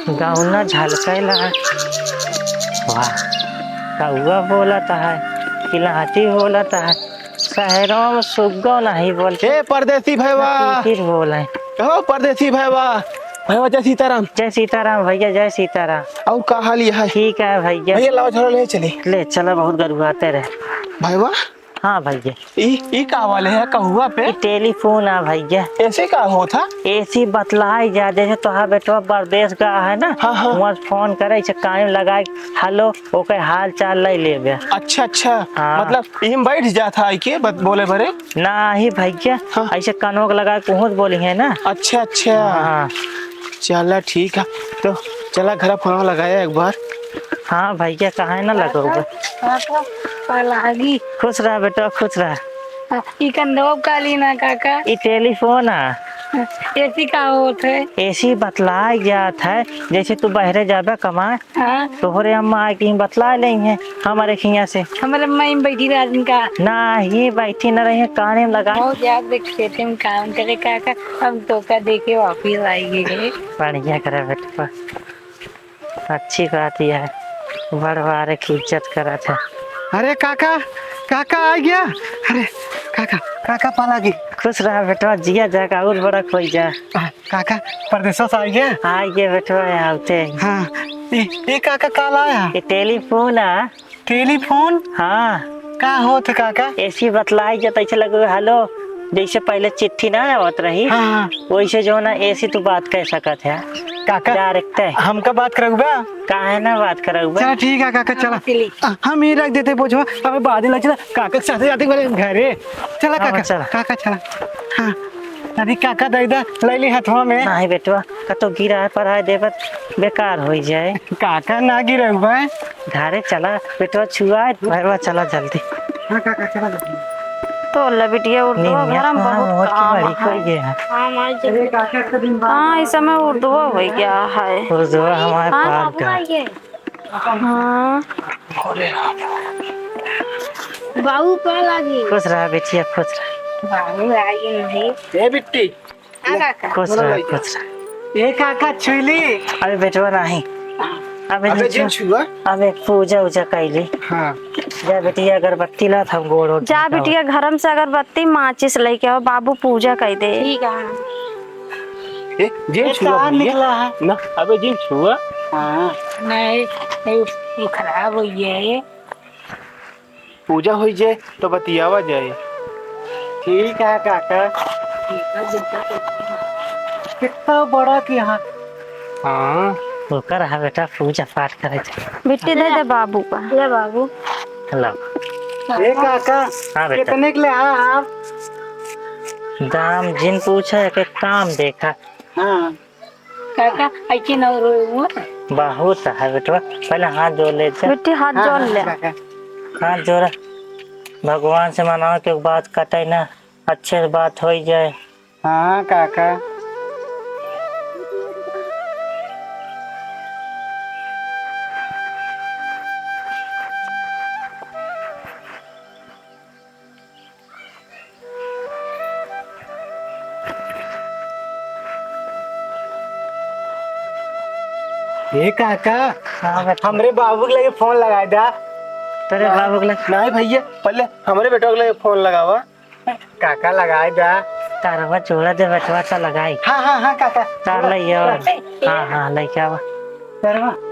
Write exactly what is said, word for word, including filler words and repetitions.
गौना झलकैला। वाह, कौआ बोलत है, किलहटी बोलत है, शहरों में सुग्गो नहीं बोलते। ए, परदेसी भैया। किरकिर बोले। कहो परदेसी भैया। भैया, जय सीताराम। जय सीताराम भैया, जय सीताराम। और का हाल है? ठीक है भैया। भैया, लाओ, झोला ले चली। ले चला, बहुत गरुआते रहे। भैया, हाँ भैया। ई, ई का वाले है कहुआ पे? ई टेलीफोन आ भैया। ऐसे का होत है? ऐसी बतलाई जा, जैसे तोहार बेटवा परदेस गा है ना, हाँ, हाँ। वहाँ फोन करे, ऐसे कान में लगाए, "हेलो", ओके हाल चाल ले लेबे। अच्छा, अच्छा। हाँ। मतलब, इम बैठ जात है आइके बत-, बोले बरे? नाही भैया, हाँ। ऐसे कानों के लगाए, कुछ बोली है ना। अच्छा, अच्छा। हाँ। चला ठीक है, तो चला घर फोन लगाया एक बार। हाँ भैया, काहे ना लगौबे। काका, पलागी। खुश रह बेटा, खुश रह। हाँ, ई कंधवा काली ना काका। ई टेलीफोन आ। हाँ, ऐसी का होत है? ऐसी बतलाए जात है, जैसे तू बहरे जाबे कमाए, हाँ। तोहरे अम्मा आए के बतला लेइहैं हमारे खिया से। हमारे अम्मा ही बैठी रहत का? ना, ये बैठी न रही है, काने में लगा। बहुत याद देख खेते में काम करे काका, हम तोका देखे वापिस आई गए। बढ़िया करे बेटवा। अच्छी बात यह है, बड़ बारे की इज्जत करत है। अरे काका, काका आ गया। अरे काका, काका पलागी। खुश रहा बेटवा, जिया जागा और बड़ा खोई जा। आ, काका, परदेसों से आ गया? आ गया बेटवा, आवते हैं। हाँ, ए, ए काका, का लाया? ये टेलीफोन आ। टेलीफोन? हाँ। का होत है काका? ऐसी बतलाई जत ऐसे लगे, हेलो, जैसे पहले चिट्ठी ना आवत रही, हाँ, हाँ। वैसे जो ना ऐसी तू बात कह सकत है। काका, direct है। हमका बात करउबा? काहे ना बात करउबा? चला ठीक है काका, चला। चली। आ, हम ही रख देते बोझवा, अबे बाद में लग चला, काका के साथे जाते वाले घरे। चला हाँ, काका, चला। काका चला। हाँ। अरे काका, दे दे, ले ली हथवा में। नाही बेटवा, कतो गिराए पराए देबत बेकार होई जाए। काका ना गिरउबे। घरे चला बेटवा, छुआए, भैरवा चला जल्दी। हाँ काका, चला जल्दी। तो ले बिटिया, उर्दुआ निमिया घर में कहाँ बहुत मोर की काम बड़ी है। कर गया है। हाँ, माई जी। अरे काका, इतना दिन बाद हाँ, इस समय उर्दुआ हो गया है। उर्दुआ हमारे हाँ, पार बाबू का। आइए। हाँ। बाबू पा लागी। खुश रहा बेटिया, खुश रहा। बाबू आइए नहीं। ए बिट्टी। हाँ, काका। खुश रहा, खुश रहा। ए काका, छुइली। अबे बेटवा नाही। अबे अबे नहीं जिन छुआ। छुआ। अबे पूजा उजा कैली। हाँ। जा बेटिया, अगरबत्ती ला था, गोड़ ओड़ जा धोवा। बेटिया, घरम से अगरबत्ती माचिस लेके आओ, बाबू पूजा कर दे। ठीक है। ए, जिन ये छुआ तार भैया। निकला है। ना, अबे जिन छुआ। हाँ। नहीं, नहीं, ये खराब हो गया है। पूजा होई जाए तो बतियावा जाए। ठीक है काका। कितना बड़ा कि हाँ। हाँ। ओकर है बेटा, पूजा पाठ करे जाए। बिट्टी दे दे बाबू का। ले बाबू। लो। ए काका, हाँ बेटा। कितने के ले आ आप? दाम जिन पूछा, एक काम देखा। हाँ। काका, ऐसे न रोए हुआ। बहुत है बेटवा, पहले हाथ जोड़ ले जा। बिट्टी हाथ हाँ, जोड़ हाँ, ले। काका। हाथ जोड़ा। भगवान से मनाओ कि बात कटे ना, अच्छे से बात होई जाए। हाँ, काका। ए काका, हाँ बेटा। हमरे बाबू के लगे फोन लगाए दा। तेरे बाबू के लगे? नहीं भैया, पहले हमरे बेटवा के लगे फोन लगावा। काका लगाए दा। तारवा जोड़ा दे बेटवा, तो लगाई। हाँ, हाँ, हाँ, काका। तार ले आओ। हाँ, हाँ, लेके आवा। तारवा।